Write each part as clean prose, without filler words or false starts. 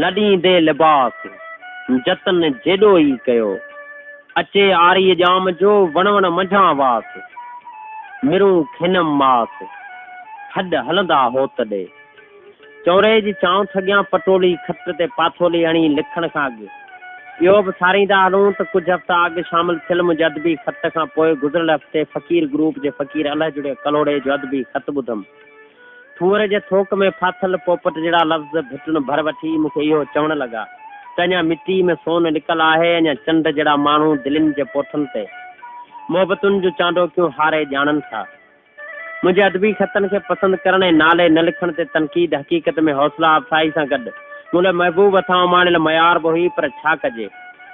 لڏيندي لباس، جتن جيڏو ئي ڪيو. اچي آريء ڄام جو، وڻ وڻ منجهان واس. مرون کينم ماس، هڏ هلندا هوت ڏي. چونري جي چانئٺ اڳيان پٽولي کٽ تي پاٿولي هڻي لکڻ کان اڳ اهو به ساريندا هلون ته ڪجهه هفتا اڳ شامل ٿيل منهنجي ادبي خط کان پوء گذريل هفتي فقير گروپ جي فقير الهه جڙيي ڪلهوڙي جو ادبي خط ٻڌم. ٿوهر جي ٿوڪ ۾ ڦاٿل پوپٽ جهڙا لفظ ڀٽن ڀر وٺي مون کي اهو چوڻ لڳا ته اڃا مٽي ۾ سون لڪل آهي، اڃا چنڊ جهڙا ماڻهو دلين جي پوٺن تي محبتن جون چانڊوڪيون هاري ڄاڻن ٿا. منهنجي ادبي خطن کي پسند ڪرڻ ۽ نالي نه لکڻ تي تنقيد حقيقت ۾ حوصلا افزائي سان گڏ مون لاء محبوب هٿان اماڻيل معيار به هئي پر ڇا ڪجي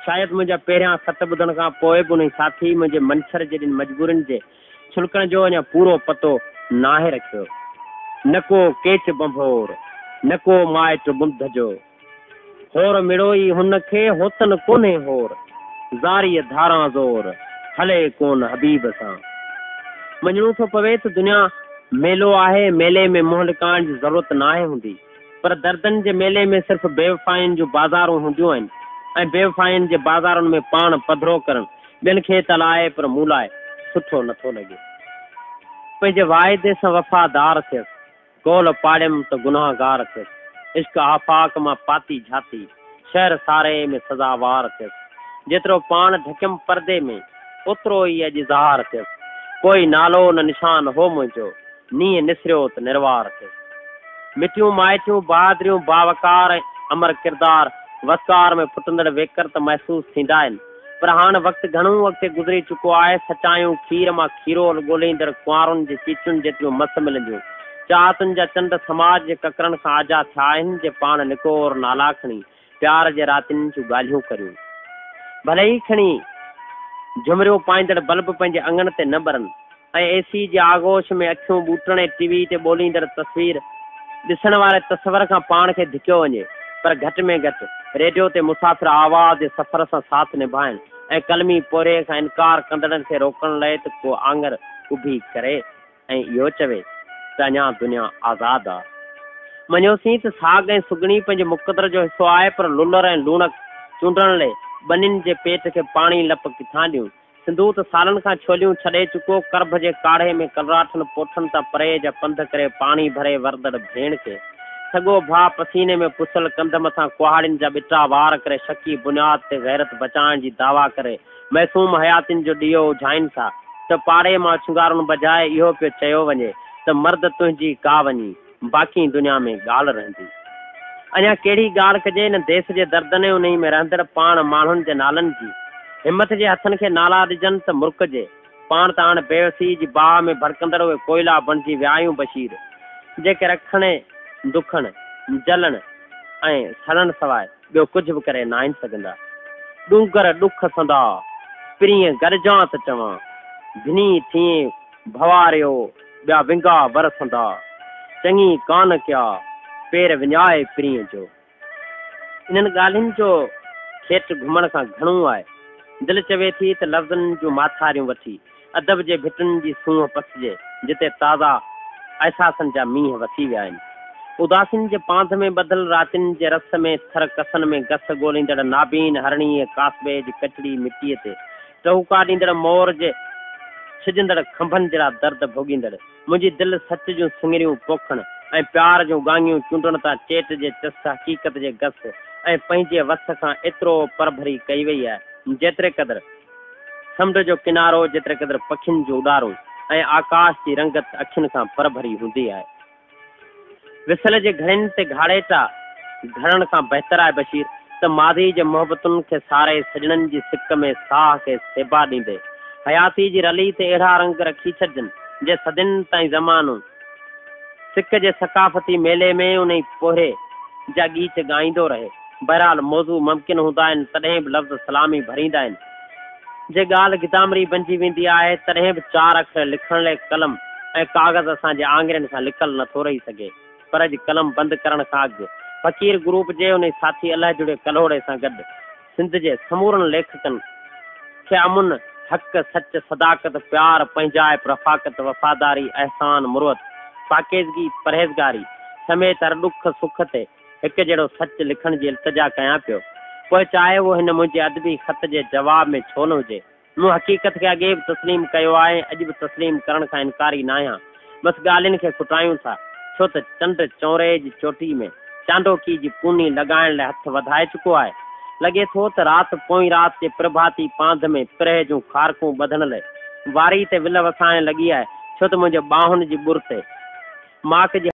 شايد منهنجا پهريان خط ٻڌڻ کان پوء به انهي ساٿي منهنجي منڇر جيڏين مجبورين جي ڇلڪڻ جو اڃا پورو پتو ناهي رکيو. نه ڪو ڪيچ ڀنڀور، نه ڪو مائٽ ٻنڌ جو. هور مڙوئي هن کي، هوتن ڪونهي هور. زاريء ڌاران زور، هلي ڪون حبيب سان. مڃڻو ٿو پوي ته دنيا ميلو آهي، ميلي ۾ منهن لڪائڻ جي ضرورت ناهي هوندي. پر دردن جي ميلي ۾ صرف بيوفائين جون بازارون هونديون آهن ۽ بيوفائين جي بازارن ۾ پاڻ پڌرو ڪرڻ ٻين کي ته الائي پر مون لاء سٺو نٿو لڳي. پنهنجي واعدي سان وفادار ٿيس. قول پاڙيم ته گنهگار ٿيس. عشق آفاق مان پاتي جھاتي، شهر ساري ۾ سزاوار ٿيس. جيترو پاڻ ڍڪيم پردي ۾، اوترو ئي اڄ اظهار ٿيس. ڪوئي نالو نه نشان هو منهنجو، نينهن نسريو ته نروار ٿيس. مٽيون مائٽيون بهادريون باوقار ۽ امر ڪردار وسڪار ۾ ڦٽندڙ ويڪر ته محسوس ٿيندا آهن. پر هاڻ وقت گهڻو اڳتي گذري چڪو آهي، سچايون کير مان کيرول ڳولهيندڙ ڪنوارن جي چيچن جيتريون مس ملنديون. چاهتن جا چنڊ سماج جي ڪڪرن کان آجا ٿيا آهن، جي پاڻ نڪور نالا کڻي پيار جي راتين جون ڳالهيون ڪريون. ڀلي ئي کڻي جهمريون پائيندڙ بلب پنهنجي اڱڻ تي نه ٻرن، ۽ اي سي جي آغوش ۾ اکيون ٻوٽڻ ۽ ٽي وي تي ٻوليندڙ تصوير ڏسڻ واري تصور کان پاڻ کي ڌڪيو وڃي پر گهٽ ۾ گهٽ ريڊيو تي مسافر آواز جي سفر سان ساٿ نڀائڻ ۽ قلمي پورهيي کان انڪار ڪندڙن کي روڪڻ لئه ته ڪو آڱر اڀي ڪري ۽ اهو چوي ته اڃا دنيا آزاد آ. مڃيوسين ته ساڳ ۽ سگهڻي پنهنجي مقدر جو حصو آهي پر لولر ۽ لوڻڪ چونڊڻ لئه ٻنين جي پيٽ کي پاڻي لپ ڪٿان ڏيون؟ سنڌو ته سالن کان ڇوليون ڇڏي چڪو، ڪرڀ جي ڪاڙهي ۾ ڪلراٺن پوٺن تان پري جا پنڌ ڪري پاڻي ڀري ورندڙ ڀيڻ کي سڳو ڀاء پسيني ۾ پسيل ڪنڌ مٿان ڪهاڙين جا ٻٽا وار ڪري شڪي بنياد تي غيرت بچائڻ جي دعويٰ ڪري معصوم حياتين جو ڏيئو اجهائين ٿا ته پاڙي مان ڇنگارن بجاء اهو پيو چيو وڃي ته مرد تنهنجي ڪا وڃي باقي دنيا ۾ ڳالهه رهندي. اڃا ڪهڙي ڳالهه ڪجي ان ديس جي دردن ۽ انهي ۾ رهندڙ پاڻ ماڻهن جي نالن جي. همٿ جي هٿن کي نالا ڏجن ته مرڪجي. پاڻ ته هاڻ بيوسيء جي باهه ۾ ڀڙڪندڙ اهي ڪوئلا بڻجي ويا آهيون بشير، جيڪي رکڻ، دکڻ، جلڻ ۽ سڙڻ سواء ٻيو ڪجهه به ڪري ناهن سگهندا. ڏونگر ڏک سندا، پرينء گڏجان ته چوان، ڀني ٿئين ڀنواريو، ٻيا ونگا ور سندا، چڱي ڪانه ڪيا، پير وڃائي پرينء جو. انهن ڳالهين جو کيٽ گهمڻ کان گهڻو آهي. دل چوي ٿي ته لفظن جون ماٿاريون وٺي، ادب جي ڀٽن جي سونهن پسجي، جتي تازا احساسن جا مينهن وسي ويا آهن. اداسين جي پانڌ ۾ ٻڌل راتين جي رس ۾ ٿر ڪسن ۾ گس ڳوليندڙ نابين هرڻيء ڪاسبي جي ڪچڙي مٽيء تي ٽهوڪا ڏيندڙ مور جي ڇڄندڙ کنڀن جهڙا درد ڀوڳيندڙ منهنجي دل سچ جون سڱريون پوکڻ ۽ پيار جون ڳاڱيون چونڊڻ تان چيٽ جي چس حقيقت جي گس ۽ پنهنجي وس کان ايترو پرڀري ڪئي وئي آهي جيتري قدر سمنڊ جو ڪنارو جيتري قدر پکين جون اڏارون ۽ آڪاش جي رنگت اکين کان پرڀري هوندي آهي. وصل جي گهڙين تي گهاڙيٽا گهڙڻ کان بهتر آهي بشير ته ماضي جي محبتن کي ساري سڄڻن جي سڪ ۾ ساهه کي سيبا ڏيندي حياتي جي رلي تي اهڙا رنگ رکي ڇڏجن جي صدين تائين زمانو سڪ جي ثقافتي ميلي ۾ انهي پورهيي جا ڳيچ ڳائيندو رهي. بهرحال موضوع ممڪن هوندا آهن تڏهن به لفظ سلامي ڀريندا آهن. جي ڳالهه گدامري بنجي ويندي آهي تڏهن به چار اکر لکڻ لئه قلم ۽ ڪاغذ اسان جي آڱرين کان لڪل نٿو رهي سگهي. پر اڄ قلم بند ڪرڻ کان اڳ فقير گروپ جي انهي ساٿي الهه جڙي ڪلهوڙي سان گڏ سنڌ جي سمورن ليکڪن کي امن، حق، سچ، صداقت، پيار، پنهنجائپ، رفاقت، وفاداري، احسان، مروت، پاڪيزگي، پرهيزگاري سميت هر ڏک سک تي هڪ جهڙو سچ لکڻ جي التجا ڪيان پيو. پوء چاهي اهو هن منهنجي ادبي خط جي جواب ۾ ڇو نه هجي. مون حقيقت کي اڳي به تسليم ڪيو آهي ۽ اڄ به تسليم ڪرڻ کان انڪاري ناهيان. بس ڳالهين کي کٽايون ٿا. ڇو ته چنڊ چونري جي چوٽي ۾ چانڊوڪي جي پوني لڳائڻ لاء هٿ وڌائي چڪو آهي. لڳي ٿو ته رات پوئين رات جي پرڀاتي پانڌ ۾ پرهه جون کارڪون ٻڌڻ لئه واري تي ول وسائڻ لڳي آهي. ڇو ته منهنجي ٻانهن جي ٻر تي ماڪ جي.